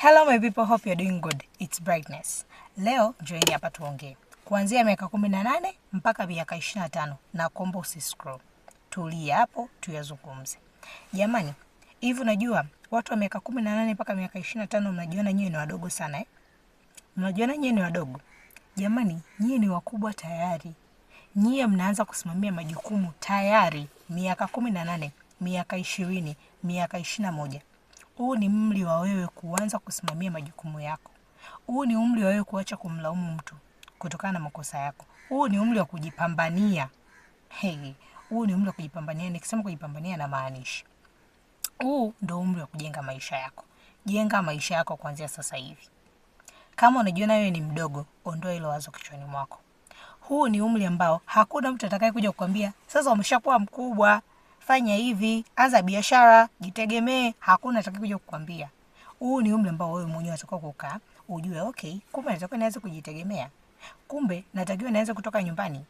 Hello my people, hope you're doing good. It's Brightness. Leo join hapa tuongee. Kuanzia miaka 18 mpaka miaka 25 na kuomba usiscroll. Tulia hapo tuyazungumze. Jamani, hivi unajua watu wa miaka 18 mpaka miaka 25 mnajiona nyinyi ni wadogo sana eh? Mnajiona nyinyi ni wadogo. Jamani, nyinyi ni wakubwa tayari. Nyie mnaanza kusimamia majukumu tayari miaka 18, miaka 20, miaka 21. Huu ni umri wa wewe kuanza kusimamia majukumu yako. Huu ni umri wa wewe kuacha kumlaumu mtu kutokana na makosa yako. Huu ni umri wa kujipambania. Hey, huu ni umri wa kujipambania. Nikisema kujipambania namaanisha huu ndo umri wa kujenga maisha yako. Jenga maisha yako kuanzia sasa hivi. Kama unajiona wewe ni mdogo, ondoa hilo wazo kichwani mwako. Huu ni umri ambao hakuna mtu atakaye kuja kukwambia sasa umeshakuwa mkubwa, fanya hivi, anza biashara, jitegemee. Hakuna atakaye kuja kukwambia. Huu ni umri ambao wewe mwenyewe unatakiwa kukaa ujue, okay, kumbe natakiwa nianze kujitegemea, kumbe natakiwa nianze kutoka nyumbani,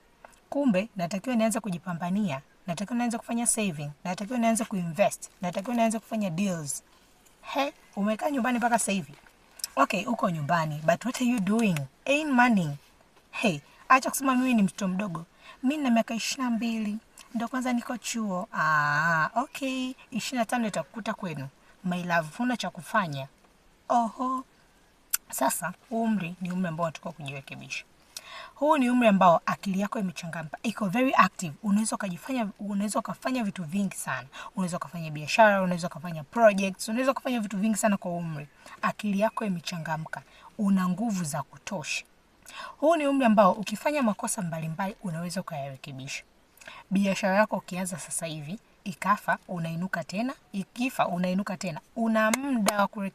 kumbe natakiwa nianze kujipambania, natakiwa nianze kufanya saving, natakiwa nianze kuinvest, natakiwa nianze kufanya deals. He, umekaa nyumbani mpaka sasa hivi? Okay, uko nyumbani, but what are you doing? Earn money. Hey, acha kusema mimi ni mtoto mdogo, mi nina miaka 22 ndo kwanza niko chuo. Ah, okay, 25 itakukuta kwenu, my love, huna cha kufanya. Oho, sasa umri ni umri ambao unatakiwa kujirekebisha. Huu ni umri ambao akili yako imechangamka, iko very active. Unaweza ukajifanya, unaweza ukafanya vitu vingi sana. Unaweza ukafanya biashara, unaweza ukafanya projects, unaweza ukafanya vitu vingi sana kwa umri. Akili yako imechangamka, una nguvu za kutosha. Huu ni umri ambao ukifanya makosa mbalimbali unaweza ukayarekebisha. Biashara yako ukianza sasa hivi ikafa, unainuka tena, ikifa unainuka tena. Una muda wa kurekebisha.